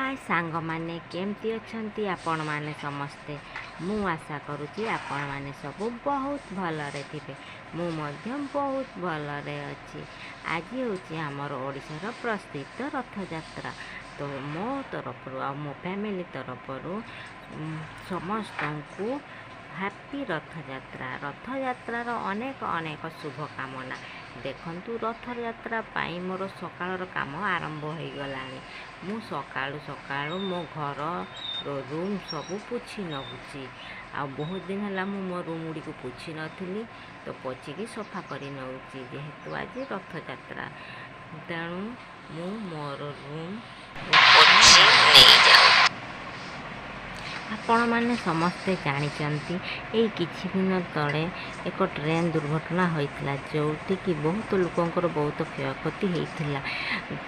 ହାଏ ସାଙ୍ଗମାନେ, କେମିତି ଅଛନ୍ତି ଆପଣମାନେ ସମସ୍ତେ? ମୁଁ ଆଶା କରୁଛି ଆପଣମାନେ ସବୁ ବହୁତ ଭଲରେ ଥିବେ। ମୁଁ ମଧ୍ୟ ବହୁତ ଭଲରେ ଅଛି। ଆଜି ହେଉଛି ଆମର ଓଡ଼ିଶାର ପ୍ରସିଦ୍ଧ ରଥଯାତ୍ରା। ତ ମୋ ତରଫରୁ ଆଉ ମୋ ଫ୍ୟାମିଲି ତରଫରୁ ସମସ୍ତଙ୍କୁ ହାପି ରଥଯାତ୍ରା, ରଥଯାତ୍ରାର ଅନେକ ଅନେକ ଶୁଭକାମନା। ଦେଖନ୍ତୁ, ରଥଯାତ୍ରା ପାଇଁ ମୋର ସକାଳର କାମ ଆରମ୍ଭ ହୋଇଗଲାଣି। ମୁଁ ସକାଳୁ ସକାଳୁ ମୋ ଘର ରୁମ୍ ସବୁ ପୋଛି ନେଉଛି। ଆଉ ବହୁତ ଦିନ ହେଲା ମୁଁ ମୋ ରୁମ୍ ଗୁଡ଼ିକୁ ପୋଛି ନଥିଲି, ତ ପୋଛିକି ସଫା କରି ନେଉଛି। ଯେହେତୁ ଆଜି ରଥଯାତ୍ରା, ତେଣୁ ମୁଁ ମୋର ରୁମ୍ ପୋଛି ନେଇଯାଉଛି। ଆପଣମାନେ ସମସ୍ତେ ଜାଣିଛନ୍ତି, ଏଇ କିଛି ଦିନ ତଳେ ଏକ ଟ୍ରେନ୍ ଦୁର୍ଘଟଣା ହୋଇଥିଲା, ଯେଉଁଠିକି ବହୁତ ଲୋକଙ୍କର ବହୁତ କ୍ଷୟକ୍ଷତି ହେଇଥିଲା।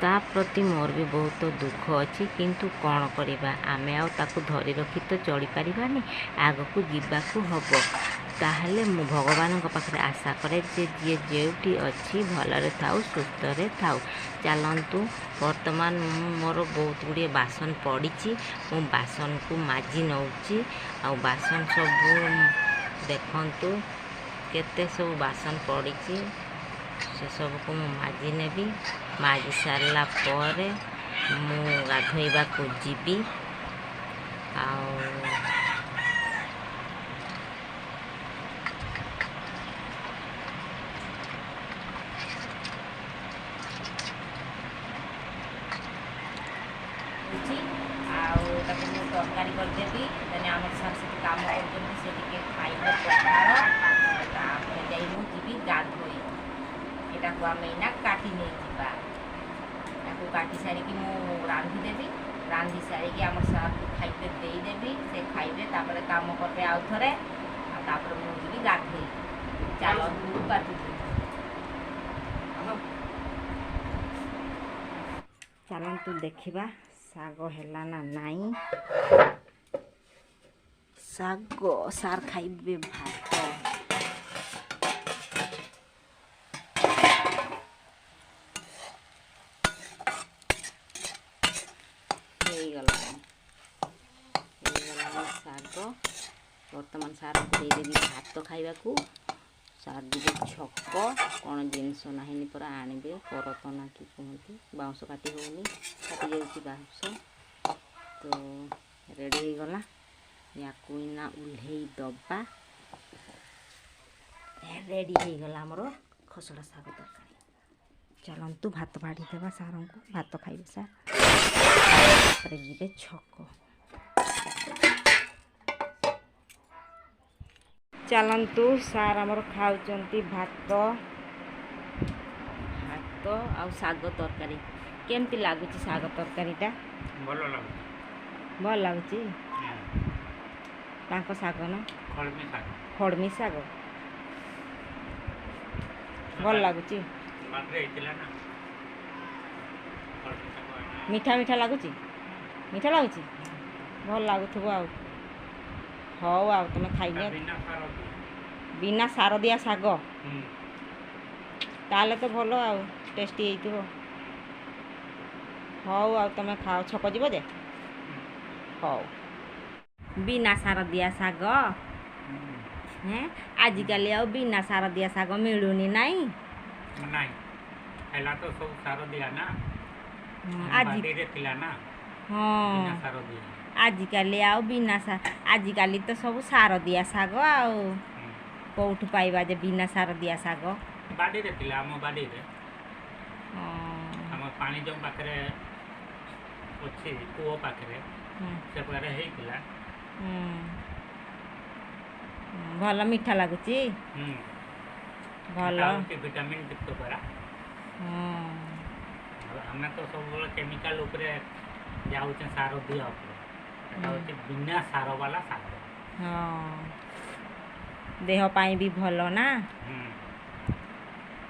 ତା ପ୍ରତି ମୋର ବି ବହୁତ ଦୁଃଖ ଅଛି, କିନ୍ତୁ କ'ଣ କରିବା, ଆମେ ଆଉ ତାକୁ ଧରି ରଖି ତ ଚଳିପାରିବାନି, ଆଗକୁ ଯିବାକୁ ହେବ। ତାହେଲେ ମୁଁ ଭଗବାନଙ୍କ ପାଖରେ ଆଶା କରେ ଯେ ଯିଏ ଯେଉଁଠି ଅଛି ଭଲରେ ଥାଉ, ସୁସ୍ଥରେ ଥାଉ। ଚାଲନ୍ତୁ, ବର୍ତ୍ତମାନ ମୁଁ ମୋର ବହୁତ ଗୁଡ଼ିଏ ବାସନ ପଡ଼ିଛି, ମୁଁ ବାସନକୁ ମାଜି ନେଉଛି। ଆଉ ବାସନ ସବୁ ଦେଖନ୍ତୁ, କେତେ ସବୁ ବାସନ ପଡ଼ିଛି, ସେସବୁକୁ ମୁଁ ମାଜି ନେବି। ମାଜି ସାରିଲା ପରେ ମୁଁ ଗାଧୋଇବାକୁ ଯିବି। ଆଉ ଆଉ ତାକୁ ମୁଁ ତରକାରୀ କରିଦେବି। ଦେନ୍ ଆମର ସାର୍ ସେଠି କାମ କରୁଛନ୍ତି, ସେ ଟିକେ ଖାଇବେ ପଖାଳ, ତାପରେ ଯାଇ ମୁଁ ଯିବି ଗାଧୋଇ। ଏଟାକୁ ଆମେ ଏଇନା କାଟି ନେଇଯିବା। ତାକୁ କାଟି ସାରିକି ମୁଁ ରାନ୍ଧିଦେବି। ରାନ୍ଧି ସାରିକି ଆମର ସାର୍କୁ ଖାଇତେ ଦେଇଦେବି, ସେ ଖାଇବେ, ତାପରେ କାମ କରିବେ ଆଉ ଥରେ, ଆଉ ତାପରେ ମୁଁ ଯିବି ଗାଧୋଇ। ଚାଲନ୍ତୁ କାଟୁଛି। ଚାଲନ୍ତୁ ଦେଖିବା ଶାଗ ହେଲା ନା ନାଇଁ। ଶାଗ ସାର୍ ଖାଇବେ ଭାତ। ହେଇଗଲାଣି, ହେଇଗଲାଣି ଶାଗ। ବର୍ତ୍ତମାନ ସାର୍କୁ ଦେଇଦେବି ଭାତ ଖାଇବାକୁ। ସାର୍ ଯିବେ ଛକ, କ'ଣ ଜିନିଷ ନାହିଁନି ପରା ଆଣିବେ, କରତ ନା କି କୁହନ୍ତି, ବାଉଁଶ କାଟି ହେଉନି, କାଟି ଯାଉଛି ବାଉଁଶ। ତ ରେଡ଼ି ହେଇଗଲା, ୟାକୁ ଏଇନା ଓହ୍ଲେଇ ଦେବା। ରେଡ଼ି ହେଇଗଲା ଆମର ଖସଡ଼ା ଶାଗ ତରକାରୀ। ଚାଲନ୍ତୁ ଭାତ ବାଢ଼ିଦେବା ସାରଙ୍କୁ, ଭାତ ଖାଇବେ ସାର୍, ତାପରେ ଯିବେ ଛକ। ଚାଲନ୍ତୁ, ସାର୍ ଆମର ଖାଉଛନ୍ତି ଭାତ, ଭାତ ଆଉ ଶାଗ ତରକାରୀ। କେମିତି ଲାଗୁଛି ଶାଗ ତରକାରୀଟା? ଭଲ ଲାଗୁଛି। ଭଲ ଲାଗୁଛି? ତାଙ୍କ ଶାଗ ନା ଖଡ଼ମି ଶାଗ। ଖଡ଼ମି ଶାଗ ଭଲ ଲାଗୁଛି। ବାଡ଼ିରେ ହେଇଥିଲା ନା ଖଡ଼ମି ଶାଗ। ମିଠା ମିଠା ଲାଗୁଛି? ମିଠା ଲାଗୁଛି, ଭଲ ଲାଗୁଥିବ। ଆଉ ହଉ, ଆଉ ତୁମେ ଖାଇନିଅ। ବିନା ସାର ଦିଆ। ବିନା ସାର ଦିଆ ଶାଗ, ତାହେଲେ ତ ଭଲ ଆଉ ଟେଷ୍ଟି ହେଇଥିବ। ହଉ, ଆଉ ତୁମେ ଖାଅ। ଛକ ଯିବ ଯେ? ହଉ। ବିନା ସାର ଦିଆ ଶାଗ ହେଁ, ଆଜିକାଲି ଆଉ ବିନା ସାର ଦିଆ ଶାଗ ମିଳୁନି ନାଇଁ? ନାଇଁ, ହେଲା ତ ସବୁ ସାର ଦିଆ ନା। ଆଜି ବାଡ଼ିରେ ଥିଲା ନା ବିନା ସାର ଦିଆ। ଆଜିକାଲି ଆଉ ବିନା, ଆଜିକାଲି ତ ସବୁ ସାର ଦିଆ ଶାଗ, ଆଉ କୋଉଠୁ ପାଇବା ଯେ ବିନା ସାର ଦିଆ ଶାଗ? ବାଡ଼ିରେ ଥିଲା, ଆମ ବାଡ଼ିରେ। ଆମ ପାଣି ଯେଉଁ ପାଖରେ ଅଛି, କୂଅ ପାଖରେ, ସେ ପାଖରେ ହେଇଥିଲା। ଭଲ ମିଠା ଲାଗୁଛି। ଭଲ। ଏଟା ହେଉଛି ଭିଟାମିନ୍ ଯୁକ୍ତ ପରା। ଆଉ ଆମେ ତ ସବୁବେଳେ କେମିକାଲ ଉପରେ ଯାଉଛେ, ସାର ଦିଆ ଉପରେ। ଏଟା ହେଉଛି ବିନା ସାର ବାଲା ଶାଗ। ହଁ, ଦେହ ପାଇଁ ବି ଭଲ ନା।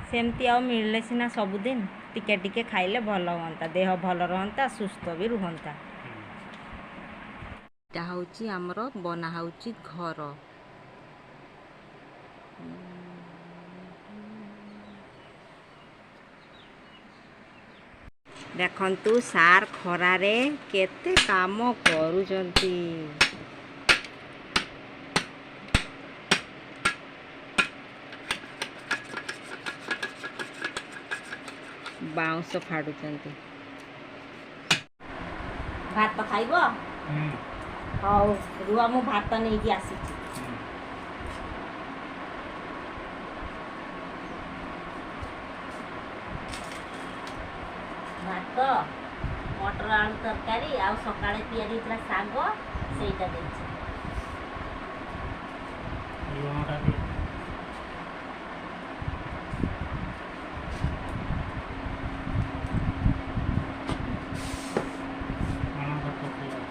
ସେମିତି ଆଉ ମିଳିଲେ ସିନା ସବୁଦିନ ଟିକେ ଟିକେ ଖାଇଲେ ଭଲ ହୁଅନ୍ତା, ଦେହ ଭଲ ରହନ୍ତା, ସୁସ୍ଥ ବି ରୁହନ୍ତା। ଏଇଟା ହେଉଛି ଆମର ବନା ହେଉଛି ଘର। ଦେଖନ୍ତୁ ସାର୍ ଖରାରେ କେତେ କାମ କରୁଛନ୍ତି। ବାଉଁଶ ଫାଡ଼ୁଛନ୍ତି। ଭାତ ଖାଇବ? ହଉ ରୁହ, ମୁଁ ଭାତ ନେଇକି ଆସିଛି। ଭାତ, ମଟର ଆଳୁ ତରକାରୀ ଆଉ ସକାଳେ ତିଆରି ହେଇଥିଲା ଶାଗ, ସେଇଟା ଦେଇଛି। ଲୁଣଟା ଦିଅ। କଣ ଭାତ ଖାଇବା?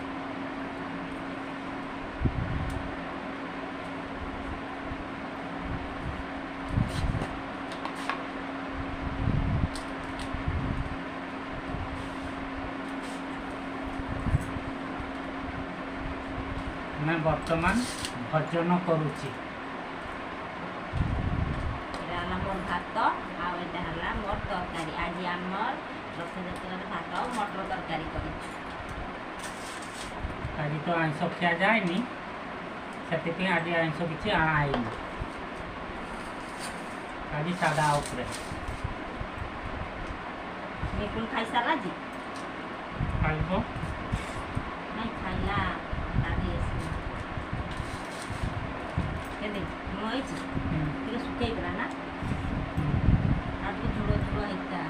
ଆମେ ବର୍ତ୍ତମାନ ଭୋଜନ କରୁଛି। ଏଇଟା ହେଲା ମୋର ଭାତ ଆଉ ଏଇଟା ହେଲା ମୋର ତରକାରୀ। ଆଜି ଆମର ରଥଯାତ୍ରାରେ ଭାତ ଆଉ ମଟର ତରକାରୀ କରିଛୁ। ଆଜି ତ ଆଇଁଷ ଖିଆ ଯାଏନି, ସେଥିପାଇଁ ଆଜି ଆଇଁଷ କିଛି ଆଣା ହେଇନି। ଆଜି ସାଧା ଉପରେ। ନିପୁଲ ଖାଇସାରିଲା ଆଜି? ଖାଇବ। ନାଇଁ, ଖାଇଲା, ଗାଧେଇ ଆସିଲା। କେତେ ଲୁଣ ହେଇଛି? ଟିକେ ଶୁଖେଇଥିଲା ନା, ଆଉ ଟିକେ ଝୁଳ ଝୁଳ ହେଇଥିଲା।